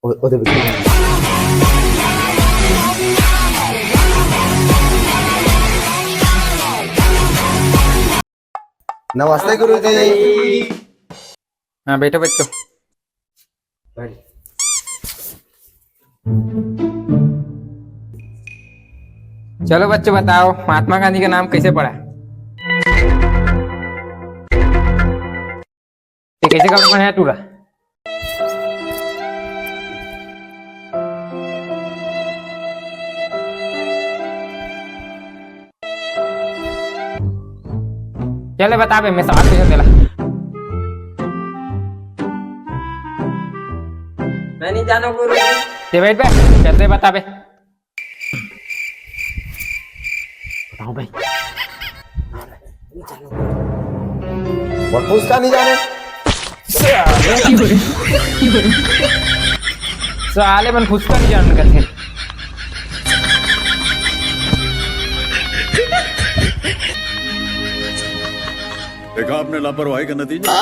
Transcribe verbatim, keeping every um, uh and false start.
ओ, ओ दे बच्चों। नमस्ते गुरुजी। हाँ, बैठो बच्चों। चलो बच्चों, बताओ, महात्मा गांधी का नाम कैसे पड़ा? ते कैसे कपड़ा पहने है टूरा? चले बता बे, मैं सवाल पूछो तेला। मैं नहीं जानव गुरु। ते बैठ बे, चलते बता बे। बताओ भाई। वो फुसका नहीं जाने। साले मन फुसका नहीं जानन कथे। देखा आपने लापरवाही का नतीजा।